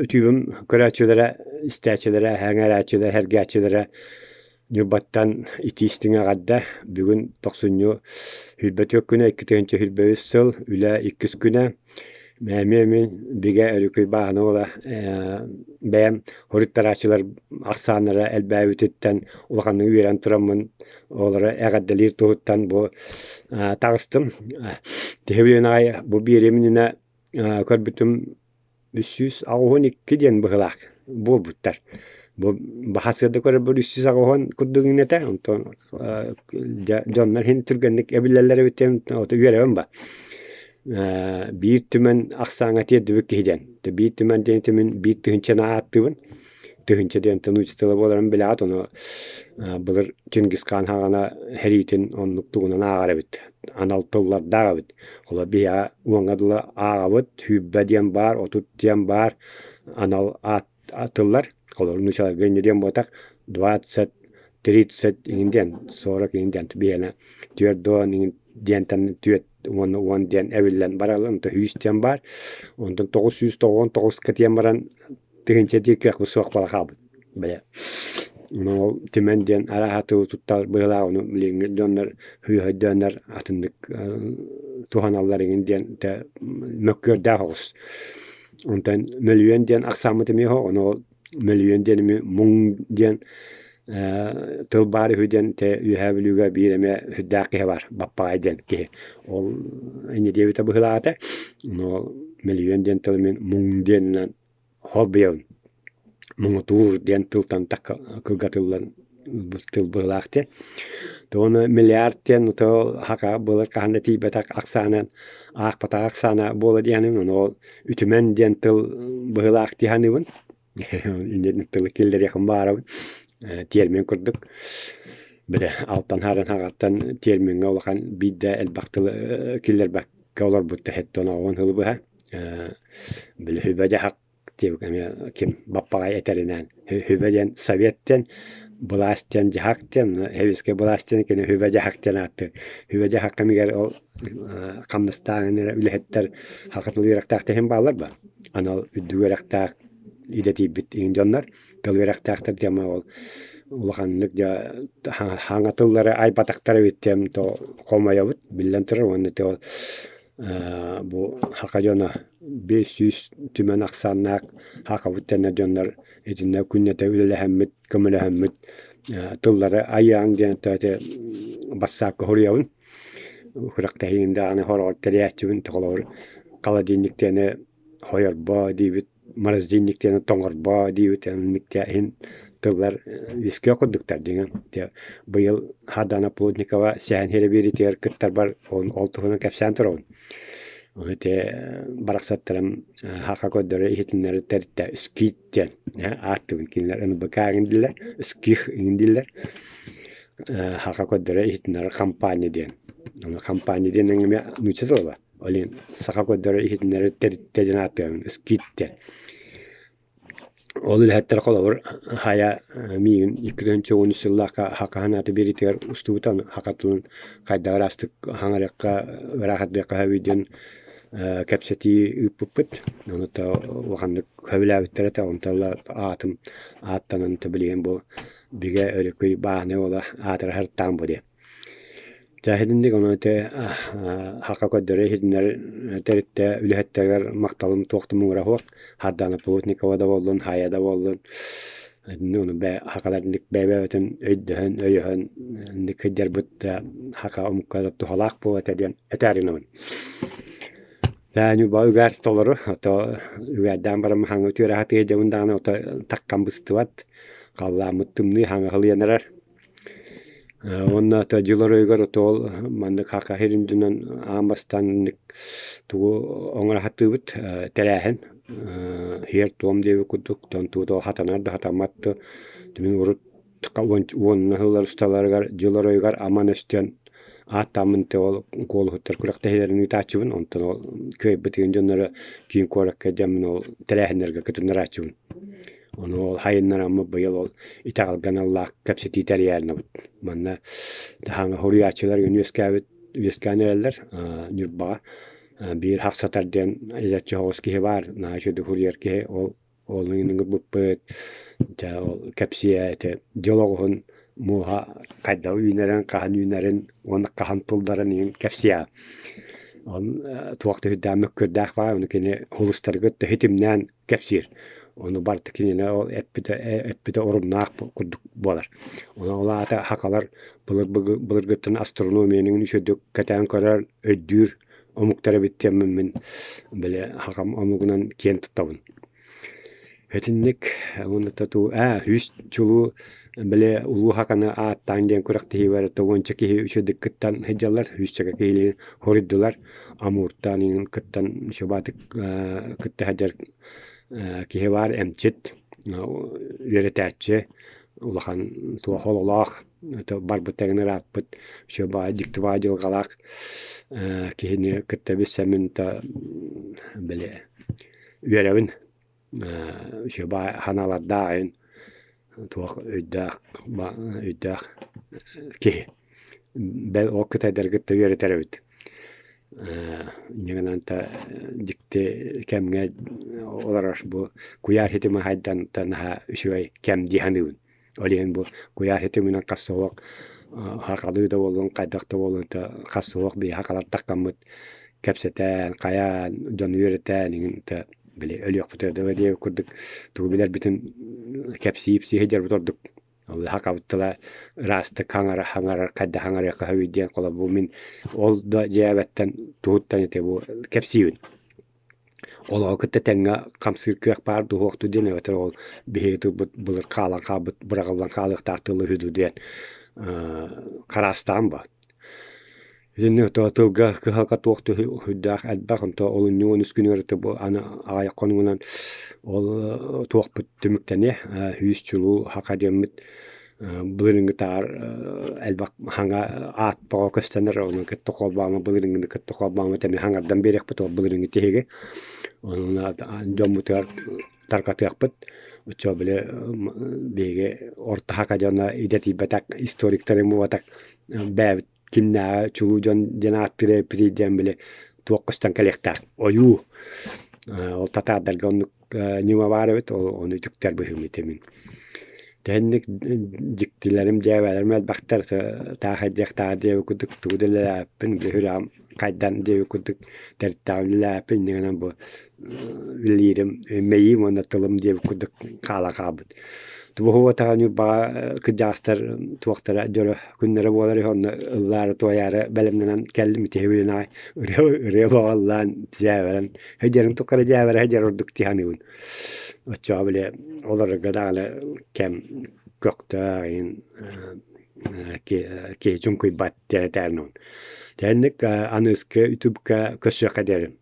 Үтүөм көрөөччүлэрэ, истээччилэрэ, сэҥээрээччилэрэ, сэргээччилэрэ Ньурбаттан итии-истиҥ эҕэрдэ! Бүгүн тохсунньу 24 күнэ, 2023 сыл, үлэ иккис күнэ. Эмиэ мин бигэ өрүкүй бааһына уола бэйэм хоруйтарааччылар ахсааннара элбээбититтэн улаханнык үөрэн тураммын олору эҕэрдэлиир туһуттан бу таҕыстым. Төһө билэн аҕай бу биэриэм иннинэ көрбүтүм 382 диэн быһыылаах буолбуттар. Бу баха сыада көрөрбөр 380 курдук иҥнэтэ, онтон дьоннор иһин түргэнник эбиллэллэр эбит диэн ото үөрэбин ба. Биир түмэн ахсааҥҥа тиэрдибит киһи диэн. Биир түмэн диэн түмүн биир тыһыынчаны ааттыыбын. Тыһыынча диэн нуучча тыла буоларын билэҕит, ону былыр Чингисхан хаҕана сэриитин оннук тугунан ааҕар эбит, анал тыллардаах эбит. Холобур, биһиэхэ уоҥҥа дылы ааҕабыт, 20 диэн баар, 30 диэн баар анал аат тыллар. Холобур, нууччаларга инньэ диэн буолбатах, 20, 30 иҥин диэн, 40 иҥин диэн биһиэнэ 40 иҥин диэнтэн 40 диэн эбиллэн бараллар, онтон 100 диэн баар. Онтон 999-ка диэн баран тыһыынча диир кыахпыт суох буола хаалбыт. Бэйэ ол Түмэн диэн арааһа тылы туттар быһыылаах, ону билиҥҥи дьоннор сыыһа өйдөөннөр атыннык туһаналлар иҥин диэн мөккүөрдээх оҕус. Онтон мөлүйүөн диэн ахсааммыт эмиэ оһох, ону ол мөлүйүөн диэн эмиэ муҥ диэн тыл баар үһү диэн тэ Үөһээ Бүлүүгэ биир эмэ сүрдээх киһи баар, Баппаҕай диэн киһи. Ол инньэ диэбитэ быһыылаах этэ. Ону ол мөлүйүөн диэн тылы мин муҥ диэнинэн холбуйабын. Муҥутуур диэн тылтан кылгатыллан тыл быһыылаах диэн. Ону миллиард диэн хака былыр хаһан да тиийбэтэх ахсаанан аахпатах ахсаана буола диэхинин, ону ол үтүмэн диэн тыл быһыылаах дии саныыбын. Инньэ тылы киллэриэхпин баҕарабын тиэрмин курдук. Били алтан хаарын хаҕаттан тиэрмиҥҥэ улахан биир да элбэх тылы киллэрбэккэ олорбут тэһиттэн оҕон сылы быһа били сүбэ-дьаһах диэбит эмиэ ким баппаҕай этэринэн сүбэ диэн совет диэн былаас диэн дьаһах диэн сэбиэскэй былаас диэн кини сүбэ-дьаһах диэн ааттыыр. Сүбэ-дьаһах кэмигэр ол хамнастааҕын эрэ үлэһиттэр саха тыл үөрэхтээхтэр иһин бааллар ба анал үрдүк үөрэхтээх идэтийбит иһин дьоннор тыл үөрэхтээхтэр диэн ол улаханнык дьэ хаҥа тыллары айбатахтар эбит диэн хомойобут биллэн турар уонна ол бу саха дьоно 500 түмэн ахсааннаах сахабыт дэнэр дьоннор итиннэ күннэтэ үлэлэһэммит көмөлөһөммүт тыллары айыаҥ диэн бассаапка суруйабын. Күрэхтэһиини даҕаны хороҕор тэрийээччибин холобур холодильник диэни хойорбо диибит, морозильник диэни тоҥорбо диибит оннук иһин тыллар үөскүөх курдуктар дьиҥэ. Быйыл Сардана Плотникова Сэһэн Иһирэ биэриитигэр кыттарбар ол туһунан кэпсээн турабын. Ону ити барахсаттарым саха көрдөрөр иһитиннэрэр тэрилтэ СКИТ диэн ааттыыбын кинилэр НБК иҥин дииллэр, СКИХ иҥин дииллэр. Саха көрдөрөр иһитиннэрэр хампаанньа диэн. Ону хампаанньа диэн эмиэ нуучча тыла. Ол иһин саха көрдөрөр иһитиннэрэр тэрилтэ диэн ааттыыбын СКИТ диэн. Ол үлэһиттэр холобур хайа миигин 2013 сыллаахха хакаһын ааты биэриитигэр устубута саха тылын хайдах ыраастык хаҥарыахха ыраахырдыахха сөбүй диэн кэпсэтии ыыппыппыт. Ону то улаханнык сөбүлээбиттэр этэ. Онтон ыла аатым ааттанан билигин бу Бигэ Өрөкүй бааһынай уола аатыра сырыттаҕым бу диэн. Дьэ итинник ону ити саха көрдөрөр иһитиннэр тэрилтэ үлэһиттэригэр махталым туох да муҥура суох. Сардаана Плотникова да буоллун, Хайа да буоллун итинник ону бэйэ сахалар инник бэйэ-бэйэбитин өйдөһөн, өйөһөн инник сылдьарбыт саха омукка да туһалаах буолуо этэ диэн этээри гынабын. Дьэ Ньурба үгээр толору, ото үгээрдээн баран хаҥа үтүөрэ сатыы сылдьабын даҕаны ото таккам быстыбат, халлааммыт тымныы хаҥа сылыйан эрэр. Уонна дьыл оройугар ол маннык Хака сирин аан бастаан инник тугу оҥоро сатыыбыт тэрээһин сиэр-туом диэбит курдук дьон тугу хатанар да хатаммат да түмүн урут уонна сыллар усталарыгар дьыл оройугар аман өстөн ааттааммын ол куолуһуттар күрэхтэһиилэрин ыытааччыбын онтон ол кыайбыт игин дьоннору киин куоракка дьэммин ол тэрээһиннэргэ кытыннарааччыбын. Ону ол хайыннараммыт быйыл ол итэҕэлгэ аналлаах кэпсэтии тэрийээринэбит. Манна хаһааҥҥы суруйааччылар үөскээбит үөскээн эрэллэр Ньурбаҕа. Биир хахсатар диэн изэрчи соҕус киһи баар, наһаа үчүгэйдик суруйар киһи, ол ол ыҥырбыппыт, дьэ ол кэпсиэ ити дьыл оҕуһун муоһа хайдах үүнэрин, хаһан үүнэрин уонна хаһан тылларын иһин кэпсиэ. Он туох да сүрдээх мөккүөрдээх баар, ону кини холустарга ситимнээн кэпсиир. Ону барыта кинини ол эппитэ эппитэ оруннаах курдук буолар. Ону ол аата сахалар былыр-былыргыттан астрономияны үчүгэйдик кэтээн көрөр, өйдүүр омуктар эбит диэммин мин били сахам омугунан киэн туттабын. Итинник уонна тату ээ үс чулуу били улуу саханы ааттаан диэн күрэхтэһиибэр уонча киһи үчүгэйдик кыттан сылдьаллар, сүүсчэкэ киһилии хоруйдулар. Амуртан иҥин кыттан сыбаатык кытта сылдьар киһи баар эмчит, үөрэтээччи, улахан туох ололоох барбыт тэҥин ырааппыт үчүгэй дьикти баҕайы дьылҕалаах киһини кытта билсэммин то били үөрэбин үчүгэй санаалардаах айын туох өйдөөх өйдөөх киһи бэл ол кытайдары кытта үөрэтэр эбит инньэ гынан дьикти кэмҥэ олорор бу куйаар ситимэ хайдан наһаа үчүгэй кэм дии саныыбын. Ол иһин бу куйаар ситиминэн хас суох сахалыы да буоллун, хайдах да буоллун хас суох биһиэхэ сахалар кэпсэтэн, хайаан, дьону үөрэтэн иҥин били өлүөхпүтүгэр дылы диэбит курдук тугу билэрбитин кэпсии-ипсии сылдьарбыт ордук. Ол сахабыт тыла ыраастык хаҥара хаҥарар хайдах хаҥарыахха сөбүй диэн холобур мин ол да дьиэбэттэн туһуттан ити бу кэпсиибин. Олоҕу кытта тэҥҥэ хамсыыр кыах баар дуоһуохтуу диэн эбэтэр ол биһиги тылбыт былыр хаалан хаалбыт быраҕыллан хаалыахтаах тыл үһү дуу диэн хараастаан баар. Итинник тылга кыһалҕа туох да сүрдээх элбэх, онто олунньу 13 күнүгэр бу аны аҕыйах хонугунан ол туохпут түмүктэниэ, 100 чулуу саха диэммит былырыыҥҥытааҕар элбэх хаҥа аат тоҕо көстөнөр, ону кытта холбоомо былырыыҥҥыны кытта холбоомо эмиэ хаҥардан биэриэхпит ол былырыыҥҥы тиһиги. Онон дьоммутугар тарҕатыахпыт. Оччо били биһиги орто саха дьоно идэтийбэтэх историктары буолбатах бэйэбит кимнээҕэ чулуу дьон диэн ааттыыр эбиппитий диэн били туох көстөн кэлиэхтээх ойуу ол татаардарга оннук ньыма баар эбит ол ону үтүктэр быһыым ити мин Тэһинник дьиктилэрим дьээбэлэрим элбэхтэр таах эрдиэхтээх диэбит курдук тугу да үлэлээбиппин били сүрэҕим хайдан диэбит курдук төрүттээх үлэлээбиппин инньэ гынан бу үлэлиирим мэйиим уонна тылым диэбит курдук хаала хаалбыт. Тугу Ньурбаҕа кырдьаҕастар туохтара дьоро күннэрэ буолар үһү онно ыллаары-туойаары бэлэмнэнэн кэллим ити билин аҕай ырыа ырыа бөҕө ыллаан дьээбэрэн сылдьарым тухары дьээбэрэ сылдьар ордук дии саныыбын. Оччоҕо били олорорго даҕаны кэм көхтөөх иһин киһи чуҥкуйбат диэн этээр нуун. Тээнник аныыскы ютубка көрсүөххэ диэрим.